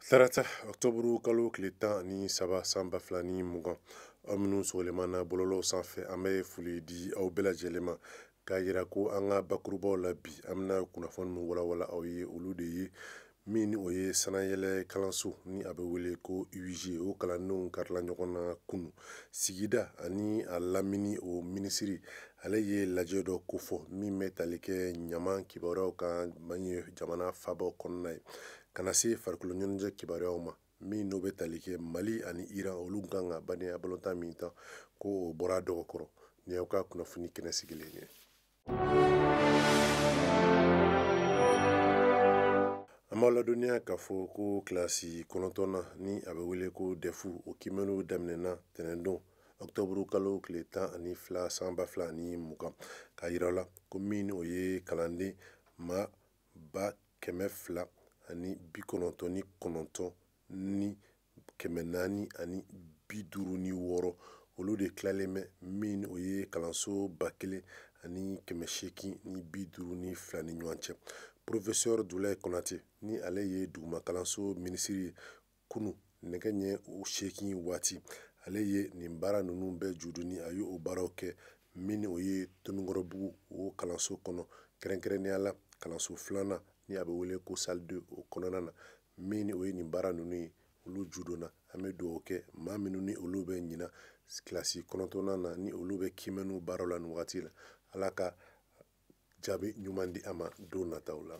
Tarata ɔktɔburu kalo tile 13 san 2020, aw minnu sɔgɔlen b'an na bɔlɔlɔw sanfɛ, an bɛ foli di aw bɛɛ lajɛlen ma k'a yira ko an ka bakurubaw la bi, an bɛna kunnafoni min walawala aw ye, olu de ye min ni o ye sanayɛlɛ kalanso ni a bɛ wele ko UIG, o kalandenw karila ɲɔgɔn na kunu. Sigida ani a lamini o minisiri, ale ye lajɛ dɔ kofɔ min bɛ tali kɛ ɲaman kibaruyaw kan Mali jamana fabaw kɔnɔna ye, ka na se farikolo ɲɛnajɛ kibaruyaw ma min n'o bɛ tali kɛ Mali ani Iran, olu kan ka badenya balontan min tan ko o bɔra dɔgɔkɔrɔ. Nin y'aw ka kunnafoni kɛnɛ sigilen ye. An b'aw ladɔnniya k'a fɔ ko kilasi kɔnɔntɔnnan ni a bɛ wele ko dɛfu, o kiimɛniw daminɛna tɛnɛndon ɔktɔburu kalo tile 12 san 2020, k'a yira la ko min o ye kalanden maa ba kɛmɛ fila ani bi kɔnɔntɔn ni kɔnɔntɔn ni kɛmɛ naani ani bi duuru ni wɔɔrɔ, olu de tilalen bɛ min o ye kalanso ba kelen ani kɛmɛ seegin ni bi duuru ni fila ni ɲɔgɔn cɛ. Professeur Dulayi Konate ni ale ye duguma kalanso minisiri ye, kunu nɛgɛ ɲɛ o seegin waati, ale ye nin baara ninnu bɛɛ judoni, a ye o baaraw kɛ min o ye Tomikɔrɔbugu o kalanso kɔnɔ, kɛrɛnkɛrɛnnenya la kalanso filanan ni a bɛ wele ko salle 2 o kɔnɔna na, min o ye nin baara ninnu ye, olu judonna. An bɛ dugawu kɛ maa minnu ni olu bɛ ɲina kilasi kɔnɔntɔnnan na ni olu bɛ kiimɛniw baaraw la nin wagati la, Ala ka jaabi ɲuman di a ma don nataw la.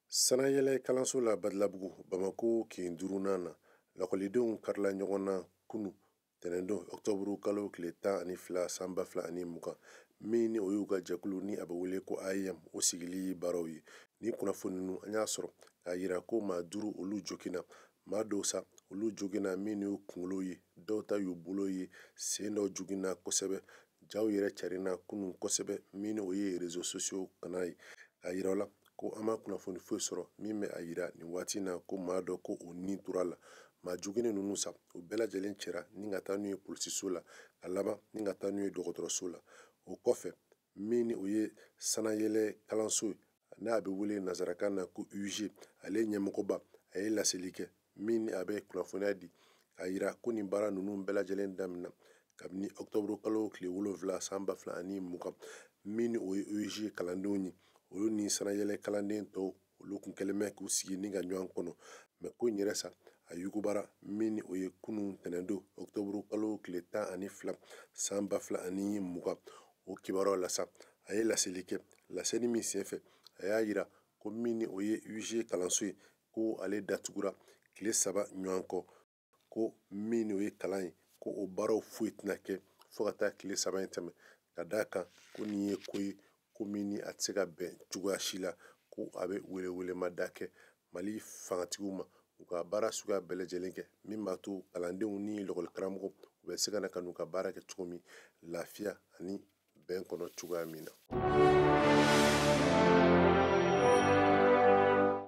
Sanayɛlɛ kalanso la Badalabugu, Bamako kin duurunan na, lakɔlidenw karila ɲɔgɔn na kunu tɛnɛndon ɔktɔburu kalo tile 12 san 2020, min ni o y'u ka jɛkulu ni a bɛ wele ko AEM o sigili baaraw ye. Nin kunnafoni ninnu an y'a sɔrɔ k'a yira ko maa duuru olu joginna, maa dɔw sa olu joginna min y'u kunkolo ye, dɔw ta y'u bolo ye, sen dɔw joginna kosɛbɛ, jaw yɛrɛ carinna kunun kosɛbɛ min o ye réseaux sociaux kana ye, k'a yira la ko an ma kunnafoni foyi sɔrɔ min bɛ a yira nin waati na ko maa dɔ ko o ni tora la. Maa joginnen ninnu sa u bɛɛ lajɛlen cɛra ni ka taa n'u ye polisiso la, ka laban ni ka taa n'u ye dɔgɔtɔrɔso la. O kɔfɛ min ni o ye sanayɛlɛ kalanso ye n'a bɛ wele nansarakan na ko UG, ale ɲɛmɔgɔba, a ye laseli kɛ min ni a bɛ kunnafoniya di k'a yira ko nin baara ninnu bɛɛ lajɛlen daminɛ kabini ɔktɔburu kalo tile 7 san 2020, min ni o ye UG kalandenw ye, olu ni sanayɛlɛ kalanden tɔw olu kun kɛlen bɛ k'u sigi ni ka ɲɔgɔn kɔnɔ. Mɛ ko in yɛrɛ sa a yugubara min ni o ye kunun tɛnɛndon ɔktɔburu kalo tile 12 san 2020 o kibaruyaw la sa, a ye laseli kɛ. Laseli min senfɛ a y'a yira ko min ni o ye UG kalanso ye ko ale datugura tile 3 ɲɔgɔn kɔ, ko min ni o ye kalan ye ko o baaraw foyi tɛna kɛ fo ka taa tile 3 in tɛmɛ, ka d'a kan ko nin ye ko ye ko min ni a tɛ se ka bɛn cogoya si la, ko a bɛ welewelemada kɛ Mali fangatigiw ma u ka baara suguya bɛɛ lajɛlen kɛ min b'a to kalandenw ni lakɔlikaramɔgɔw u bɛ se ka na ka n'u ka baara kɛ cogo min lafiya ani bɛn kɔnɔ cogoya min na.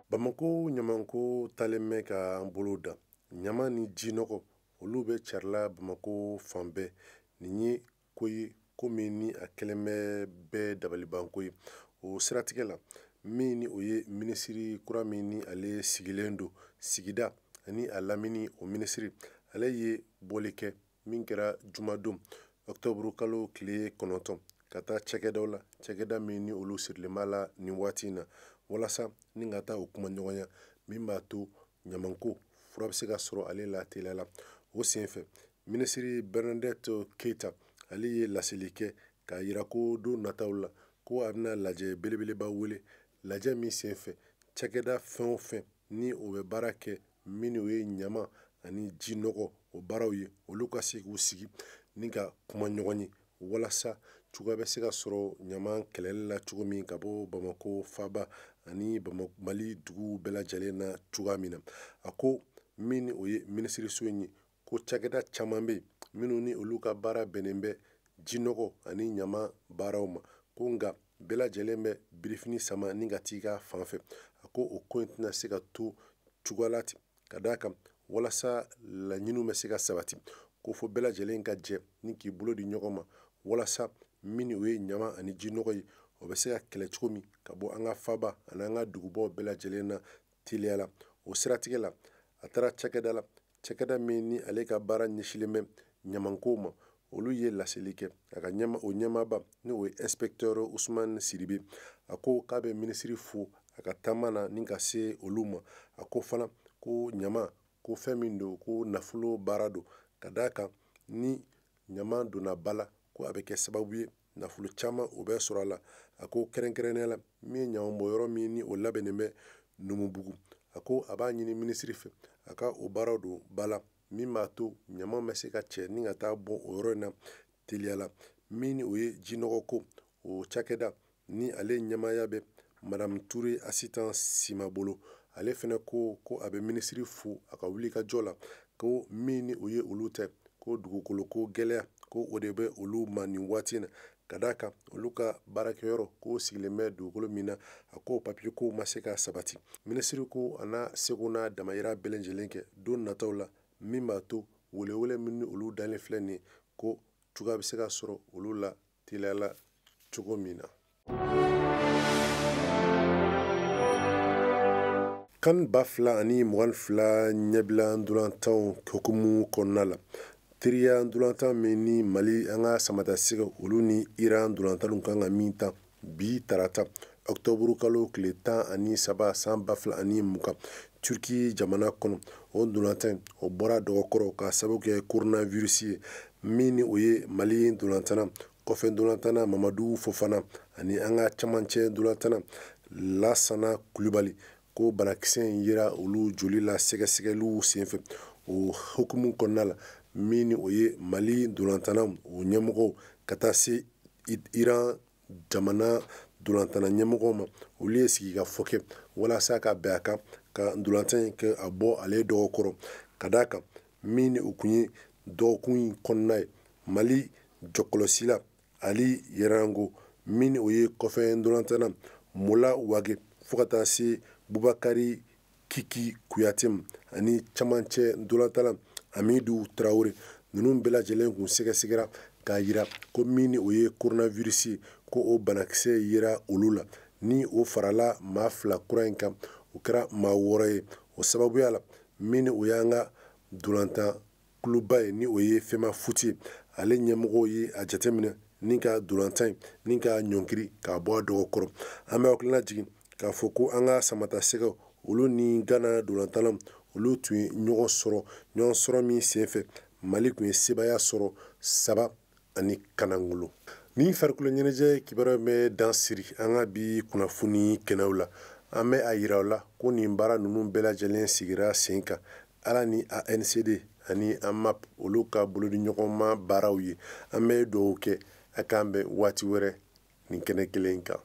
Bamako ɲamanko talen bɛ ka an bolo da, ɲama ni jinɔgɔ olu bɛ carila Bamako fan bɛɛ. Nin ye ko ye ko min ni a kɛlen bɛ bɛɛ dabalibanko ye. O siratigɛ la min ni o ye minisiri kura min ni ale sigilen don sigida ani a lamini o minisiri, ale ye bɔli kɛ min kɛra jumadon ɔktɔburu kalo tile 9 ka taa cakɛdaw la, cakɛda min ni olu sirilen b'a la nin waati in na, walasa ni ka taa o kuma ɲɔgɔnya min b'a to ɲamanko fura bɛ se ka sɔrɔ ale la teliya la. O senfɛ minisiri Bernadette Keita ale ye laseli kɛ k'a yira ko don nataw la ko a bɛna lajɛ belebeleba wele, lajɛ min senfɛ cakɛda fɛn o fɛn ni o bɛ baara kɛ min o ye ɲama ani jinɔgɔ o baaraw ye, olu ka se k'u sigi ni ka kuma ɲɔgɔn ye walasa cogoya bɛ se ka sɔrɔ ɲama kɛlɛli la cogo min ka bɔ Bamako faaba ani Mali duguw bɛɛ lajɛlen na cogoya min na. A ko min o ye minisiriso in ye ko cakɛda caman bɛ yen minnu ni olu ka baara bɛnnen bɛ jinɔgɔ ani ɲama baaraw ma, ko nka bɛɛ lajɛlen bɛ birifini sama ni ka t'i ka fan fɛ. A ko o ko in tɛna se ka to cogoya la ten, ka d'a kan walasa laɲiniw bɛ se ka sabati ko fo bɛɛ lajɛlen ka jɛ ni k'i bolo di ɲɔgɔn ma walasa min o ye ɲama ani jinɔgɔ ye o bɛ se ka kɛlɛ cogo min ka bɔ an ka faba ani an ka dugubaw bɛɛ lajɛlen na teliya la. O siratigɛ la, a taara cakɛda la, cakɛda min ni ale ka baara ɲɛsilen bɛ ɲamankow ma, olu ye laseli kɛ. A ka o ɲɛmaaba ni o ye inspecteur Ousmane Sidibe, a ko k'a bɛ minisiri fo a ka taama na ni ka se olu ma. A ko fana ko ɲama ko fɛn min don, ko nafolo baara don, ka d'a kan ni ɲama donna ba la ko a bɛ kɛ sababu ye nafolo caman o bɛ sɔrɔ a la. A ko kɛrɛnkɛrɛnnenya la min ye ɲamanbɔnyɔrɔ min ni o labɛnnen bɛ Numubugu, a ko a b'a ɲini minisiri fɛ a ka o baaraw don ba la min b'a to ɲama bɛ se ka cɛ ni ka taa bɔn o yɔrɔ in na teliya la. Min ni o ye jinɔgɔ ko o cakɛda ni ale ɲɛmaaya bɛ Madame Touré Asitan Sima bolo, ale fɛnɛ ko a bɛ minisiri fo a ka wuli ka jɔ la, ko min ni o ye olu tɛ, ko dugukolo ko gɛlɛya ko o de bɛ olu ma nin waati in na, ka d'a kan olu ka baarakɛyɔrɔ k'o sigilen bɛ dugukolo min na, a ko papiye ko ma se ka sabati. Minisiri ko a n'a seko n'a damayira bɛɛ lajɛlen kɛ don nataw la min b'a to welewele min ni olu dalen filɛ nin ye, ko cogoya bɛ se ka sɔrɔ olu la teliya la cogo min na. Kan 2022 ɲɛbila ntolantanw hukumu kɔnɔna la, teriya ntolantan min ni Mali an ka samatasɛgɛw olu ni Iran ntolantanw kan ka min ta bi tarata octobre kalo tile 13 san 2020 Turki jamana kɔnɔ, o ntolantan o bɔra dɔgɔkɔrɔ ka sababu kɛ coronavirus ye, min ni o ye Mali ntolantanna kɔfɛ ntolantanna Mamadu Fofana ani an ka camancɛ ntolantanna Lasana Kulubali ko banakisɛ in yera olu joli la sɛgɛsɛgɛliw senfɛ. O hukumu kɔnɔna la, min ni o ye Mali ntolantanna o ɲɛmɔgɔw ka taa se Iran jamana ntolantanna ɲɛmɔgɔw ma, olu ye sigikafɔ kɛ walasa ka bɛn a kan ka ntolantan in kɛ a bɔ ale dɔgɔkɔrɔ, ka d'a kan min ni o kun ye dɔgɔkun in kɔnɔna ye. Mali jɔkɔlɔsila Ali Yerango min ni o ye kɔfɛ ntolantanna Mola Wage fo ka taa se Bubakari Kiki Kuyate ma ani camancɛ ntolantanna Amidu Traore, ninnu bɛɛ lajɛlen kun sɛgɛsɛgɛra k'a yira ko min ni o ye coronavirus ye, ko o banakisɛ yera olu la. Ni o farala maa 2 kura in kan, o kɛra maa 6 ye. O sababuya la, min ni o y'an ka ntolantan kuluba ye ni o ye FEMAFOOT ye, ale ɲɛmɔgɔw ye a jateminɛ ni ka ntolantan in ni ka ɲɔnkiri k'a bɔ a dɔgɔkɔrɔ. An bɛ hakilina jigin k'a fɔ ko an ka samatasɛgɛw olu ni Ghana ntolantannaw olu tun ye ɲɔgɔn sɔrɔ, ɲɔgɔn sɔrɔ min senfɛ Mali tun ye sebaaya sɔrɔ 3-0. Ni farikolo ɲɛnajɛ kibaruya bɛ dan siri an ka bi kunnafoni kɛnɛw la, an bɛ a yira aw la ko nin baara ninnu bɛɛ lajɛlen sigira sen kan Ala ni ANCD ani AMAP olu ka bolodiɲɔgɔnma baaraw ye. An bɛ dugawu kɛ a k'an bɛn waati wɛrɛ nin kɛnɛ kelen kan.